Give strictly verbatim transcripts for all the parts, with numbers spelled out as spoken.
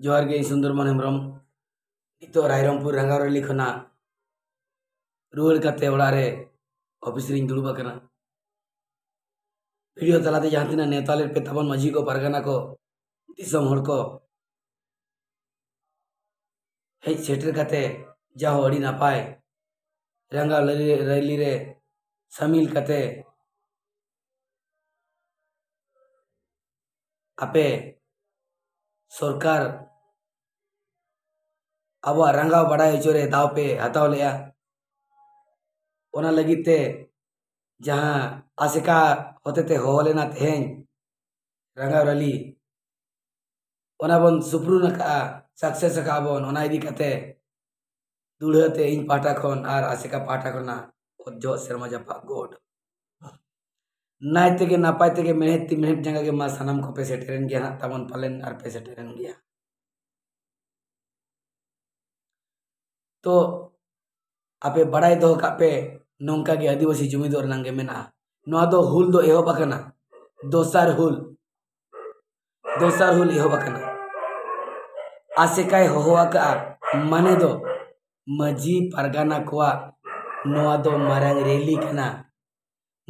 ᱡᱚᱦᱟᱨ ᱜᱮ, ᱤᱧ ᱥᱩᱱᱫᱚᱨᱢᱳᱦᱚᱱ ᱦᱮᱢᱵᱨᱚᱢ᱾ ᱱᱤᱛᱚᱜ ᱨᱟᱭᱨᱚᱝᱯᱩᱨ ᱨᱟᱸᱜᱟᱣ ᱨᱮᱞᱤ ᱠᱷᱚᱱᱟᱜ ᱨᱩᱣᱟᱹᱲ ᱠᱟᱛᱮ ᱚᱲᱟᱜ ᱨᱮ ᱚᱯᱷᱤᱥ ᱨᱤᱧ ᱫᱩᱲᱩᱵ ᱟᱠᱟᱱᱟ᱾ ᱵᱷᱤᱰᱤᱭᱳ ᱛᱟᱞᱟᱛᱮ ᱡᱟᱦᱟᱸ ᱛᱤᱱᱟᱹᱜ ᱱᱮᱣᱛᱟ ᱞᱮᱫ ᱯᱮ ᱛᱟᱵᱚᱱ ᱢᱟᱹᱡᱷᱤ ᱠᱚ, ᱯᱟᱨᱜᱟᱱᱟ ᱠᱚ, ᱫᱤᱥᱚᱢ ᱦᱚᱲ ᱠᱚ, ᱦᱮᱡ ᱥᱮᱴᱮᱨ ᱠᱟᱛᱮ ᱡᱟᱦᱳ ᱟᱹᱰᱤ ᱱᱟᱯᱟᱭ ᱨᱟᱸᱜᱟᱣ ᱨᱮᱞᱤ, ᱨᱮᱞᱤ ᱨᱮ ᱥᱟᱢᱤᱞ ᱠᱟᱛᱮ ᱟᱯᱮ ᱥᱚᱨᱠᱟᱨ ᱟᱵᱚᱣᱟᱜ ᱨᱟᱸᱜᱟᱣ ᱵᱟᱲᱟᱭ ᱦᱚᱪᱚ ᱨᱮ ᱫᱟᱣ ᱯᱮ ᱦᱟᱛᱟᱣ ᱞᱮᱜᱼᱟ᱾ ᱚᱱᱟ ᱞᱟᱹᱜᱤᱫ ᱛᱮ ᱡᱟᱦᱟᱸ ᱟᱥᱮᱠᱟ ᱦᱚᱛᱮᱛᱮ ᱦᱚᱦᱚ ᱞᱮᱱᱟ ᱛᱮᱦᱮᱧ ᱨᱟᱸᱜᱟᱣ ᱨᱮᱞᱤ, ᱚᱱᱟ ᱵᱚᱱ ᱥᱩᱯᱨᱩᱱ ᱟᱠᱟᱫᱼᱟ, ᱥᱟᱠᱥᱮᱥ ᱟᱠᱟᱫᱼᱟ ᱵᱚᱱ᱾ ᱚᱱᱟ ᱤᱫᱤ ᱠᱟᱛᱮ ᱫᱩᱲᱦᱟᱹ ᱛᱮ ᱤᱧ ᱯᱟᱦᱴᱟ ᱠᱷᱚᱱ ᱟᱨ ᱟᱥᱮᱠᱟ ᱯᱟᱦᱴᱟ ᱠᱷᱚᱱᱟᱜ ᱚᱛ ᱡᱚᱦᱚᱜ ᱥᱮᱨᱢᱟ ᱡᱟᱯᱟᱜ ᱜᱚᱰ᱾ ᱱᱟᱭ ᱛᱮᱜᱮ ᱱᱟᱯᱟᱭ ᱛᱮᱜᱮ ᱢᱮᱬᱦᱮᱫ ᱛᱤ ᱢᱮᱬᱦᱮᱫ ᱡᱟᱸᱜᱟ ᱜᱮ ᱢᱟ ᱥᱟᱱᱟᱢ ᱠᱚᱯᱮ ᱥᱮᱴᱮᱨᱮᱱ ᱜᱮᱭᱟ ᱱᱟᱜ ᱛᱟᱵᱚᱱ ᱯᱟᱞᱮᱱ, ᱟᱨ ᱯᱮ ᱥᱮᱴᱮᱨᱮᱱ ᱜᱮᱭᱟ᱾ ᱛᱚ ᱟᱯᱮ ᱵᱟᱲᱟᱭ ᱫᱚᱦᱚ ᱠᱟᱜ ᱯᱮ, ᱱᱚᱝᱠᱟ ᱜᱮ ᱟᱹᱫᱤᱵᱟᱹᱥᱤ ᱡᱩᱢᱤᱫᱚᱜ ᱨᱮᱱᱟᱜ ᱜᱮ ᱢᱮᱱᱟᱜᱼᱟ᱾ ᱱᱚᱣᱟ ᱫᱚ ᱦᱩᱞ ᱫᱚ ᱮᱦᱚᱵ ᱟᱠᱟᱱᱟ, ᱫᱚᱥᱟᱨ ᱦᱩᱞ, ᱫᱚᱥᱟᱨ ᱦᱩᱞ ᱮᱦᱚᱵ ᱟᱠᱟᱱᱟ᱾ ᱟᱥᱮᱠᱟᱭ ᱦᱚᱦᱚ ᱟᱠᱟᱫᱼᱟ, ᱢᱟᱱᱮ ᱫᱚ ᱢᱟᱹᱡᱷᱤ ᱯᱟᱨᱜᱟᱱᱟ ᱠᱚᱣᱟᱜ ᱱᱚᱣᱟ ᱫᱚ ᱢᱟᱨᱟᱝ ᱨᱮᱞᱤ ᱠᱟᱱᱟ᱾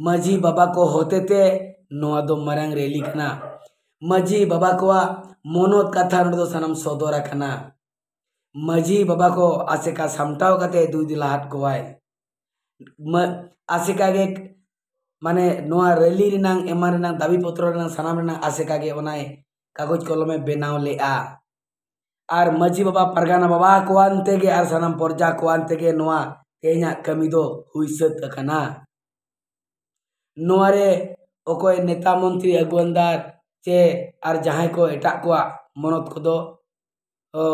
ᱢᱟᱹᱡᱷᱤ ᱵᱟᱵᱟ ᱠᱚ ᱦᱚᱛᱮᱛᱮ ᱱᱚᱣᱟ ᱫᱚ ᱢᱟᱨᱟᱝ ᱨᱮᱞᱤ ᱠᱟᱱᱟ᱾ ᱢᱟᱹᱡᱷᱤ ᱵᱟᱵᱟ ᱠᱚᱣᱟᱜ ᱢᱚᱱᱚᱛ ᱠᱟᱛᱷᱟ ᱱᱚᱰᱮ ᱫᱚ ᱥᱟᱱᱟᱢ ᱥᱚᱫᱚᱨ ᱟᱠᱟᱱᱟ᱾ ᱢᱟᱹᱡᱷᱤ ᱵᱟᱵᱟ ᱠᱚ ᱟᱥᱮᱠᱟ ᱥᱟᱢᱴᱟᱣ ᱠᱟᱛᱮ ᱫᱩᱭ ᱫᱤᱞᱟ ᱦᱟᱴ ᱠᱚᱣᱟᱭ᱾ ᱢᱟ-, ᱟᱥᱮᱠᱟ ᱜᱮ, ᱢᱟᱱᱮ, ᱱᱚᱣᱟ ᱨᱮᱞᱤ ᱨᱮᱱᱟᱝ, ᱮᱢᱟᱱ ᱨᱮᱱᱟᱝ, ᱫᱟᱹᱵᱤ ᱯᱚᱛᱨᱚ ᱨᱮᱱᱟᱝ, ᱥᱟᱱᱟᱢ ᱨᱮᱱᱟᱝ ᱟᱥᱮᱠᱟ ᱜᱮ ᱚᱱᱟᱭ ᱠᱟᱜᱚᱡᱽ ᱠᱚᱞᱚᱢᱮ ᱵᱮᱱᱟᱣ ᱞᱮᱜᱼᱟ᱾ ᱟᱨ ᱢᱟᱹᱡᱷᱤ ᱵᱟᱵᱟ, ᱯᱟᱨᱜᱟᱱᱟ ᱵᱟᱵᱟ ᱠᱚᱣᱟᱱ ᱛᱮᱜᱮ ᱟᱨ ᱥᱟᱱᱟᱢ ᱯᱚᱨᱡᱟ ᱠᱚᱣᱟᱱ ᱛᱮᱜᱮ ᱱᱚᱣᱟ ᱛᱮᱦᱮᱧᱟᱜ ᱠᱟᱹᱢᱤ ᱫᱚ ᱦᱩᱭ ᱥᱟᱹᱛ ᱟᱠᱟᱱᱟ᱾ ᱱᱚᱣᱟ ᱨᱮ ᱚᱠᱚᱭ ᱱᱮᱛᱟ ᱢᱚᱱᱛᱨᱤ ᱟᱹᱜᱩᱣᱟᱹᱱᱫᱟᱨ ᱪᱮ ᱟᱨ ᱡᱟᱦᱟᱸᱭ ᱠᱚ ᱮᱴᱟᱜ ᱠᱚᱣᱟᱜ ᱢᱚᱱᱚᱛ ᱠᱚᱫᱚ, ᱚ,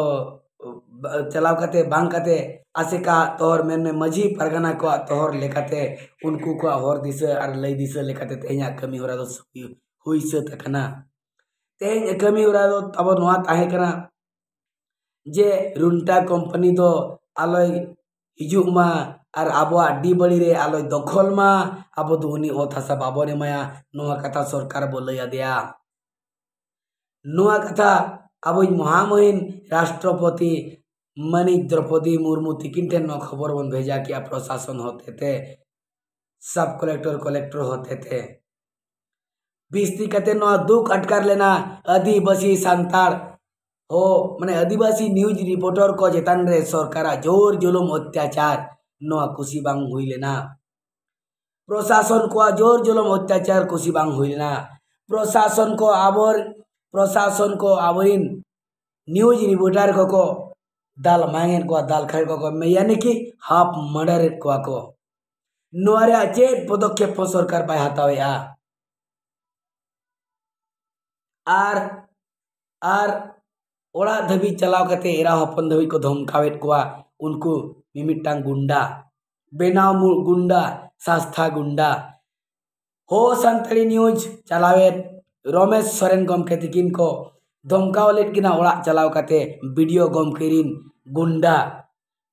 ᱪᱟᱞᱟᱣ ᱠᱟᱛᱮ ᱵᱟᱝ ᱠᱟᱛᱮ ᱟᱥᱮᱠᱟ ᱛᱚᱦᱚᱨ ᱢᱮᱱᱢᱮ ᱢᱟᱹᱡᱷᱤ ᱯᱟᱨᱜᱟᱱᱟ ᱠᱚᱣᱟᱜ ᱛᱚᱦᱚᱨ ᱞᱮᱠᱟᱛᱮ ᱩᱱᱠᱩ ᱠᱚᱣᱟᱜ ᱦᱚᱨ ᱫᱤᱥᱟᱹ ᱟᱨ ᱞᱟᱹᱭ ᱫᱤᱥᱟᱹ ᱞᱮᱠᱟᱛᱮ ᱛᱮᱦᱮᱧᱟᱜ ᱠᱟᱹᱢᱤ ᱦᱚᱨᱟ ᱫᱚ ᱦᱩᱭ ᱥᱟᱹᱛ ᱟᱠᱟᱱᱟ᱾ ᱛᱮᱦᱮᱧ ᱠᱟᱹᱢᱤ ᱦᱚᱨᱟ ᱫᱚ ᱛᱟᱵᱚ ᱱᱚᱣᱟ ᱛᱟᱦᱮᱸ ᱠᱟᱱᱟ ᱡᱮ ᱨᱩᱱᱴᱟ ᱠᱳᱢᱯᱟᱱᱤ ᱫᱚ ᱟᱞᱚᱭ ᱦᱤᱡᱩᱜ ᱢᱟ ᱟᱨ ᱟᱵᱚᱣᱟᱜ ᱰᱤ ᱵᱟᱹᱲᱤ ᱨᱮ ᱟᱞᱚᱭ ᱫᱚᱠᱷᱚᱞ ᱢᱟ, ᱟᱵᱚ ᱫᱚ ᱩᱱᱤ ᱚᱛ ᱦᱟᱥᱟ ᱵᱟᱵᱚᱱ ᱮᱢᱟᱭᱟ, ᱱᱚᱣᱟ ᱠᱟᱛᱷᱟ ᱥᱚᱨᱠᱟᱨ ᱵᱚ ᱞᱟᱹᱭ ᱟᱫᱮᱭᱟ᱾ ᱱᱚᱣᱟ ᱠᱟᱛᱷᱟ ᱟᱵᱚᱭᱤᱡ ᱢᱚᱦᱟᱢᱚᱦᱤᱱ ᱨᱟᱥᱴᱨᱚᱯᱚᱛᱤ ᱢᱟᱹᱱᱤᱡ ᱫᱨᱚᱯᱚᱫᱤ ᱢᱩᱨᱢᱩ ᱛᱤᱠᱤᱱ ᱴᱷᱮᱱ ᱱᱚᱣᱟ ᱠᱷᱚᱵᱚᱨ ᱵᱚᱱ ᱵᱷᱮᱡᱟ ᱠᱮᱜᱼᱟ ᱯᱨᱚᱥᱟᱥᱚᱱ ᱦᱚᱛᱮᱛᱮ, ᱥᱟᱵ ᱠᱚᱞᱮᱠᱴᱚᱨ, ᱠᱚᱞᱮᱠᱴᱚᱨ ᱦᱚᱛᱮᱛᱮ᱾ ᱵᱤᱥᱛᱤ ᱠᱟᱛᱮ ᱱᱚᱣᱟ ᱫᱩᱠ ᱟᱴᱠᱟᱨ ᱞᱮᱱᱟ ᱟᱹᱫᱤᱵᱟᱹᱥᱤ ᱥᱟᱱᱛᱟᱲ ᱦᱚ, ᱢᱟᱱᱮ ᱟᱹᱫᱤᱵᱟᱹᱥᱤ ᱱᱤᱭᱩᱡᱽ ᱨᱤᱯᱳᱨᱴᱚᱨ ᱠᱚ ᱪᱮᱛᱟᱱ ᱨᱮ ᱥᱚᱨᱠᱟᱨᱟᱜ ᱡᱳᱨ ᱡᱩᱞᱩᱢ ᱚᱛᱛᱟᱪᱟᱨ, ᱱᱚᱣᱟ ᱠᱩᱥᱤ ᱵᱟᱝ ᱦᱩᱭ ᱞᱮᱱᱟ᱾ ᱯᱨᱚᱥᱟᱥᱚᱱ ᱠᱚᱣᱟᱜ ᱡᱳᱨ ᱡᱩᱞᱩᱢ ᱚᱛᱛᱟᱪᱟᱨ ᱠᱩᱥᱤ ᱵᱟᱝ ᱦᱩᱭ ᱞᱮᱱᱟ᱾ ᱯᱨᱚᱥᱟᱥᱚᱱ ᱠᱚ ᱟᱵᱚᱨ-, ᱯᱨᱚᱥᱟᱥᱚᱱ ᱠᱚ ᱟᱵᱚᱨᱤᱱ ᱱᱤᱭᱩᱡᱽ ᱨᱤᱯᱳᱨᱴᱟᱨ ᱠᱚᱠᱚ ᱫᱟᱞ ᱢᱟᱝᱮᱫ ᱠᱚᱣᱟ, ᱫᱟᱞ ᱠᱷᱟᱱ ᱠᱚᱠᱚ ᱢᱮ-, ᱭᱟᱱᱤ ᱠᱤ ᱦᱟᱯ ᱢᱟᱨᱰᱟᱨᱮᱫ ᱠᱚᱣᱟ ᱠᱚ᱾ ᱱᱚᱣᱟ ᱨᱮᱭᱟᱜ ᱪᱮᱫ ᱯᱚᱫᱚᱠᱷᱮᱯ ᱦᱚᱸ ᱥᱚᱨᱠᱟᱨ ᱵᱟᱭ ᱦᱟᱛᱟᱣᱮᱫᱼᱟ? ᱟᱨ, ᱟᱨ ᱚᱲᱟᱜ ᱫᱷᱟᱹᱵᱤᱡ ᱪᱟᱞᱟᱣ ᱠᱟᱛᱮ ᱮᱨᱟ ᱦᱚᱯᱚᱱ ᱫᱷᱟᱹᱵᱤᱡ ᱠᱚ ᱫᱷᱚᱢᱠᱟᱣᱮᱫ ᱠᱚᱣᱟ ᱩᱱᱠᱩ ᱢᱤᱢᱤᱫᱴᱟᱝ ᱜᱩᱱᱰᱟ, ᱵᱮᱱᱟᱣ ᱢᱩ-, ᱜᱩᱱᱰᱟ, ᱥᱟᱥᱛᱷᱟ ᱜᱩᱱᱰᱟ᱾ ᱦᱚ ᱥᱟᱱᱛᱟᱲᱤ ᱱᱤᱭᱩᱡᱽ ᱪᱟᱞᱟᱣᱮᱫ ᱨᱚᱢᱮᱥ ᱥᱚᱨᱮᱱ ᱜᱚᱢᱠᱮ ᱛᱤᱠᱤᱱ ᱠᱚ ᱫᱷᱚᱢᱠᱟᱣ ᱞᱮᱫ ᱠᱤᱱᱟ ᱚᱲᱟᱜ ᱪᱟᱞᱟᱣ ᱠᱟᱛᱮ ᱵᱤᱰᱤᱭᱳ ᱜᱚᱢᱠᱮ ᱨᱤᱱ ᱜᱩᱱᱰᱟ᱾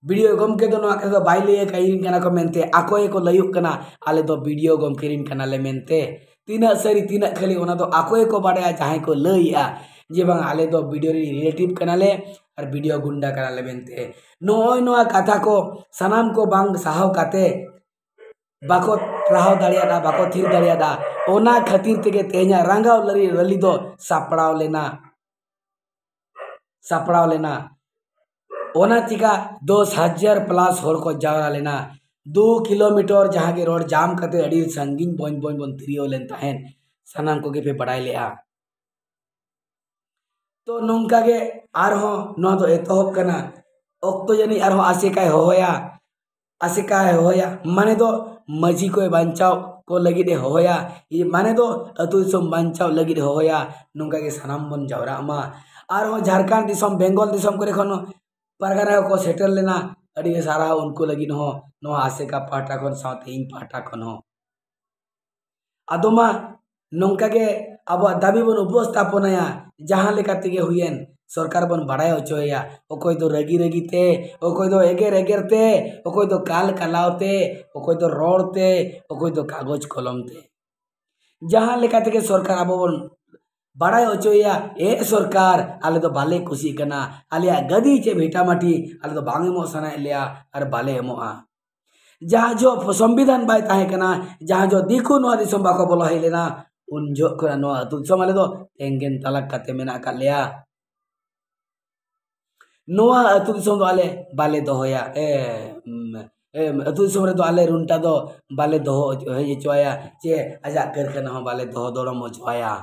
ᱵᱤᱰᱤᱭᱳ ᱜᱚᱢᱠᱮ ᱫᱚ ᱱᱚᱣᱟ ᱠᱟᱛᱷᱟ ᱫᱚ ᱵᱟᱭ ᱞᱟᱹᱭ ᱟᱠᱟᱫ ᱤᱧ ᱠᱟᱱᱟ ᱠᱚ ᱢᱮᱱᱛᱮ, ᱟᱠᱚ ᱜᱮᱠᱚ ᱞᱟᱹᱭᱩᱜ ᱠᱟᱱᱟ, "ᱟᱞᱮ ᱫᱚ ᱵᱤᱰᱤᱭᱳ ᱜᱚᱢᱠᱮ ᱨᱤᱱ ᱠᱟᱱᱟᱞᱮ" ᱢᱮᱱᱛᱮ᱾ ᱛᱤᱱᱟᱹᱜ ᱥᱟᱹᱨᱤ, ᱛᱤᱱᱟᱹᱜ ᱠᱷᱟᱹᱞᱤ, ᱚᱱᱟ ᱫᱚ ᱟᱠᱚ ᱜᱮᱠᱚ ᱵᱟᱰᱟᱭᱟ, ᱡᱟᱦᱟᱸᱭ ᱠᱚ ᱞᱟᱹᱭᱮᱜᱼᱟ ᱡᱮ, "ᱵᱟᱝ, ᱟᱞᱮ ᱫᱚ ᱵᱤᱰᱤᱭᱳ ᱨᱤᱱ ᱨᱤᱞᱮᱴᱤᱵᱷ ᱠᱟᱱᱟᱞᱮ ᱟᱨ ᱵᱤᱰᱤᱭᱳ ᱜᱩᱱᱰᱟ ᱠᱟᱱᱟᱞᱮ" ᱢᱮᱱᱛᱮ᱾ ᱱᱚᱜᱼᱚᱭ ᱱᱚᱣᱟ ᱠᱟᱛᱷᱟ ᱠᱚ ᱥᱟᱱᱟᱢ ᱠᱚ ᱵᱟᱝ ᱥᱟᱦᱟᱣ ᱠᱟᱛᱮ ᱵᱟᱠᱚ ᱴᱟᱨᱦᱟᱣ ᱫᱟᱲᱮᱭᱟᱫᱟ, ᱵᱟᱠᱚ ᱛᱷᱤᱨ ᱫᱟᱲᱮᱭᱟᱫᱟ᱾ ᱚᱱᱟ ᱠᱷᱟᱹᱛᱤᱨ ᱛᱮᱜᱮ ᱛᱮᱦᱮᱧᱟᱜ ᱨᱟᱸᱜᱟᱣ ᱞᱟᱹᱨᱤ ᱨᱟᱹᱞᱤ ᱫᱚ ᱥᱟᱯᱲᱟᱣ ᱞᱮᱱᱟ, ᱥᱟᱯᱲᱟᱣ ᱞᱮᱱᱟ᱾ ᱚᱱᱟ ᱪᱤᱠᱟ ᱫᱚᱥ ᱦᱟᱡᱟᱨ ᱯᱞᱟᱥ ᱦᱚᱲ ᱠᱚ ᱡᱟᱣᱨᱟ ᱞᱮᱱᱟ᱾ ᱫᱩ ᱠᱤᱞᱳᱢᱤᱴᱟᱨ ᱡᱟᱦᱟᱸ ᱜᱮ ᱨᱳᱰ ᱡᱟᱢ ᱠᱟᱛᱮ ᱟᱹᱰᱤ ᱥᱟᱺᱜᱤᱧ ᱵᱚᱧ ᱵᱚᱧ ᱵᱚᱱ ᱛᱤᱨᱭᱟᱹᱣ ᱞᱮᱱ ᱛᱟᱦᱮᱸᱫ, ᱥᱟᱱᱟᱢ ᱠᱚᱜᱮ ᱯᱮ ᱵᱟᱲᱟᱭ ᱞᱮᱜᱼᱟ᱾ ᱛᱚ ᱱᱚᱝᱠᱟ ᱜᱮ ᱟᱨᱦᱚᱸ ᱱᱚᱣᱟ ᱫᱚ ᱮᱛᱚᱦᱚᱵ ᱠᱟᱱᱟ᱾ ᱚᱠᱛᱚ ᱡᱟᱹᱱᱤᱡ ᱟᱨᱦᱚᱸ ᱟᱥᱮᱠᱟᱭ ᱦᱚᱦᱚᱭᱟ, ᱟᱥᱮᱠᱟᱭ ᱦᱚᱦᱚᱭᱟ, ᱢᱟᱱᱮ ᱫᱚ ᱢᱟᱹᱡᱷᱤ ᱠᱚᱭ ᱵᱟᱧᱪᱟᱣ ᱠᱚ ᱞᱟᱹᱜᱤᱫ ᱮ ᱦᱚᱦᱚᱭᱟ, ᱢᱟᱱᱮ ᱫᱚ ᱟᱹᱛᱩ ᱫᱤᱥᱚᱢ ᱵᱟᱧᱪᱟᱣ ᱞᱟᱹᱜᱤᱫ ᱮ ᱦᱚᱦᱚᱭᱟ᱾ ᱱᱚᱝᱠᱟ ᱜᱮ ᱥᱟᱱᱟᱢ ᱵᱚᱱ ᱡᱟᱣᱨᱟᱜ ᱢᱟ᱾ ᱟᱨᱦᱚᱸ ᱡᱷᱟᱲᱠᱷᱚᱸᱰ ᱫᱤᱥᱚᱢ, ᱵᱮᱝᱜᱚᱞ ᱫᱤᱥᱚᱢ ᱠᱚᱨᱮ ᱠᱷᱚᱱ ᱯᱟᱨᱜᱟᱱᱟ ᱠᱚᱠᱚ ᱥᱮᱴᱮᱨ ᱞᱮᱱᱟ, ᱟᱹᱰᱤ ᱜᱮ ᱥᱟᱨᱦᱟᱣ ᱩᱱᱠᱩ ᱞᱟᱹᱜᱤᱫ ᱦᱚᱸ ᱱᱚᱣᱟ ᱟᱥᱮᱠᱟ ᱯᱟᱦᱴᱟ ᱠᱷᱚᱱ ᱥᱟᱶᱛᱮ ᱤᱧ ᱯᱟᱦᱴᱟ ᱠᱷᱚᱱ ᱦᱚᱸ᱾ ᱟᱫᱚ ᱢᱟ ᱱᱚᱝᱠᱟ ᱜᱮ ᱟᱵᱚᱣᱟᱜ ᱫᱟᱹᱵᱤ ᱵᱚᱱ ᱩᱯᱚᱥᱛᱷᱟᱯᱚᱱᱟᱭᱟ, ᱡᱟᱦᱟᱸ ᱞᱮᱠᱟ ᱛᱮᱜᱮ ᱦᱩᱭᱮᱱ, ᱥᱚᱨᱠᱟᱨ ᱵᱚᱱ ᱵᱟᱲᱟᱭ ᱦᱚᱪᱚᱭᱮᱭᱟ᱾ ᱚᱠᱚᱭ ᱫᱚ ᱨᱟᱹᱜᱤ ᱨᱟᱹᱜᱤ ᱛᱮ, ᱚᱠᱚᱭ ᱫᱚ ᱮᱜᱮᱨ ᱮᱜᱮᱨ ᱛᱮ, ᱚᱠᱚᱭ ᱫᱚ ᱠᱟᱞ ᱠᱟᱞᱟᱣ ᱛᱮ, ᱚᱠᱚᱭ ᱫᱚ ᱨᱚᱲ ᱛᱮ, ᱚᱠᱚᱭ ᱫᱚ ᱠᱟᱜᱚᱡᱽ ᱠᱚᱞᱚᱢ ᱛᱮ᱾ ᱡᱟᱦᱟᱸ ᱞᱮᱠᱟ ᱛᱮᱜᱮ ᱥᱚᱨᱠᱟᱨ ᱟᱵᱚ ᱵᱚᱱ ᱵᱟᱲᱟᱭ ᱦᱚᱪᱚᱭᱮᱭᱟ, ᱮ ᱥᱚᱨᱠᱟᱨ, ᱟᱞᱮ ᱫᱚ ᱵᱟᱞᱮ ᱠᱩᱥᱤᱜ ᱠᱟᱱᱟ, ᱟᱞᱮᱭᱟᱜ ᱜᱟᱹᱫᱤ ᱪᱮ ᱵᱷᱤᱴᱟᱢᱟᱴᱤ ᱟᱞᱮ ᱫᱚ ᱵᱟᱝ ᱮᱢᱚᱜ ᱥᱟᱱᱟᱭᱮᱫ ᱞᱮᱭᱟ ᱟᱨ ᱵᱟᱞᱮ ᱮᱢᱚᱜᱼᱟ᱾ ᱡᱟᱦᱟᱸ ᱡᱚᱦᱚᱜ ᱥᱚᱝᱵᱤᱫᱷᱟᱱ ᱵᱟᱭ ᱛᱟᱦᱮᱸ ᱠᱟᱱᱟ, ᱡᱟᱦᱟᱸ ᱡᱚᱦᱚᱜ ᱫᱤᱠᱩ ᱱᱚᱣᱟ ᱫᱤᱥᱚᱢ ᱵᱟᱠᱚ ᱵᱚᱞᱚ ᱦᱮᱡ ᱞᱮᱱᱟ, ᱩᱱ ᱡᱚᱦᱚᱜ ᱠᱷᱚᱱᱟᱜ ᱱᱚᱣᱟ ᱟᱹᱛᱩ ᱫᱤᱥᱚᱢ ᱟᱞᱮ ᱫᱚ ᱛᱮᱸᱜᱮᱱ ᱛᱟᱞᱟᱠ ᱠᱟᱛᱮ ᱢᱮᱱᱟᱜ ᱟᱠᱟᱫ ᱞᱮᱭᱟ᱾ ᱱᱚᱣᱟ ᱟᱹᱛᱩ ᱫᱤᱥᱚᱢ ᱫᱚ ᱟᱞᱮ ᱵᱟᱞᱮ ᱫᱚᱦᱚᱭᱟ, ᱮ, ᱩᱢ, ᱮ, ᱟᱹᱛᱩ ᱫᱤᱥᱚᱢ ᱨᱮᱫᱚ ᱟᱞᱮ ᱨᱩᱱᱴᱟ ᱫᱚ ᱵᱟᱞᱮ ᱫᱚᱦᱚ ᱦᱚᱪᱚ, ᱦᱮᱡ ᱦᱚᱪᱚᱣᱟᱭᱟ, ᱪᱮ ᱟᱡᱟᱜ ᱠᱟᱹᱨᱠᱷᱟᱱᱟ ᱦᱚᱸ ᱵᱟᱞᱮ ᱫᱚᱦᱚ ᱫᱚᱲᱚᱢ ᱦᱚᱪᱚᱣᱟᱭᱟ᱾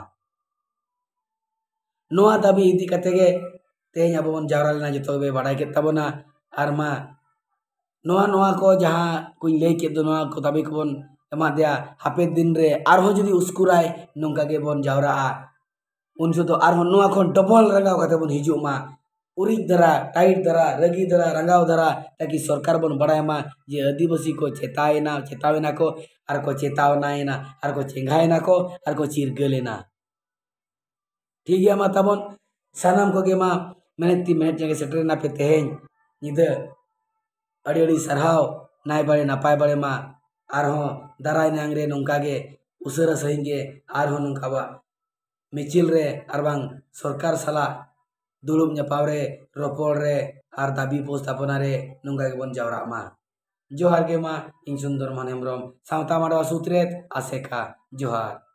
ᱱᱚᱣᱟ ᱫᱟᱹᱵᱤ ᱤᱫᱤ ᱠᱟᱛᱮ ᱜᱮ ᱛᱮᱦᱮᱧ ᱟᱵᱚ ᱵᱚᱱ ᱡᱟᱣᱨᱟ ᱞᱮᱱᱟ, ᱡᱚᱛᱚ ᱜᱮ ᱵᱟᱲᱟᱭ ᱠᱮᱫ ᱛᱟᱵᱚᱱᱟ᱾ ᱟᱨ ᱢᱟ ᱱᱚᱣᱟ, ᱱᱚᱣᱟ ᱠᱚ ᱡᱟᱦᱟᱸ ᱠᱚᱧ ᱞᱟᱹᱭ ᱠᱮᱫ ᱫᱚ, ᱱᱚᱣᱟ ᱠᱚ ᱫᱟᱹᱵᱤ ᱠᱚᱵᱚᱱ ᱮᱢᱟᱫᱮᱭᱟ᱾ ᱦᱟᱯᱮᱱ ᱫᱤᱱ ᱨᱮ ᱟᱨᱦᱚᱸ ᱡᱩᱫᱤ ᱩᱥᱠᱩᱨᱟᱭ, ᱱᱚᱝᱠᱟ ᱜᱮᱵᱚᱱ ᱡᱟᱣᱨᱟᱜᱼᱟ, ᱩᱱ ᱡᱚᱦᱚᱜ ᱫᱚ ᱟᱨᱦᱚᱸ ᱱᱚᱣᱟ ᱠᱷᱚᱱ ᱰᱚᱵᱚᱞ ᱨᱟᱸᱜᱟᱣ ᱠᱟᱛᱮ ᱵᱚᱱ ᱦᱤᱡᱩᱜ ᱢᱟ᱾ ᱩᱨᱤᱡ ᱫᱷᱟᱨᱟ, ᱴᱟᱭᱤᱴ ᱫᱷᱟᱨᱟ, ᱨᱟᱹᱜᱤ ᱫᱷᱟᱨᱟ, ᱨᱟᱸᱜᱟᱣ ᱫᱷᱟᱨᱟ, ᱛᱟᱠᱤ ᱥᱚᱨᱠᱟᱨ ᱵᱚᱱ ᱵᱟᱲᱟᱭ ᱢᱟ ᱡᱮ ᱟᱹᱫᱤᱵᱟᱹᱥᱤ ᱠᱚ ᱪᱮᱛᱟᱣᱮᱱᱟ, ᱪᱮᱛᱟᱣᱮᱱᱟ ᱠᱚ, ᱟᱨ ᱠᱚ ᱪᱮᱛᱟᱣᱱᱟᱭᱮᱱᱟ, ᱟᱨ ᱠᱚ ᱪᱮᱸᱜᱷᱟᱭᱮᱱᱟ ᱠᱚ, ᱟᱨ ᱠᱚ ᱪᱤᱨᱜᱟᱹᱞᱮᱱᱟ᱾ ᱴᱷᱤᱠ ᱜᱮᱭᱟ, ᱢᱟ ᱛᱟᱵᱚᱱ ᱥᱟᱱᱟᱢ ᱠᱚᱜᱮ ᱢᱟ ᱢᱮᱱᱮᱫ ᱛᱤ ᱢᱮᱱᱮᱫ ᱡᱟᱸᱜᱮ ᱥᱮᱴᱮᱨ ᱮᱱᱟ ᱯᱮ ᱛᱮᱦᱮᱧ ᱧᱤᱫᱟᱹ᱾ ᱟᱹᱰᱤ ᱟᱹᱰᱤ ᱥᱟᱨᱦᱟᱣ, ᱱᱟᱭ ᱵᱟᱲᱮ ᱱᱟᱯᱟᱭ ᱵᱟᱲᱮ ᱢᱟ ᱟᱨᱦᱚᱸ ᱫᱟᱨᱟᱭ ᱱᱟᱝ ᱨᱮ ᱱᱚᱝᱠᱟ ᱜᱮ ᱩᱥᱟᱹᱨᱟ ᱥᱟᱺᱦᱤᱡ ᱜᱮ ᱟᱨᱦᱚᱸ ᱱᱚᱝᱠᱟ ᱟᱵᱚᱣᱟᱜ ᱢᱤᱪᱷᱤᱞ ᱨᱮ ᱟᱨ ᱵᱟᱝ ᱥᱚᱨᱠᱟᱨ ᱥᱟᱞᱟᱜ ᱫᱩᱲᱩᱵ ᱧᱟᱯᱟᱢ ᱨᱮ, ᱨᱚᱯᱚᱲ ᱨᱮ ᱟᱨ ᱫᱟᱹᱵᱤ ᱩᱯᱚᱥᱛᱷᱟᱯᱚᱱᱟ ᱨᱮ ᱱᱚᱝᱠᱟ ᱜᱮᱵᱚᱱ ᱡᱟᱣᱨᱟᱜ ᱢᱟ᱾ ᱡᱚᱦᱟᱨ ᱜᱮ ᱢᱟ, ᱤᱧ ᱥᱩᱱᱫᱚᱨ ᱢᱳᱦᱚᱱ ᱦᱮᱢᱵᱨᱚᱢ, ᱥᱟᱶᱛᱟ ᱢᱟᱰᱣᱟ ᱥᱩᱛᱨᱮᱛ ᱟᱥᱮᱠᱟ᱾ ᱡᱚᱦᱟᱨ᱾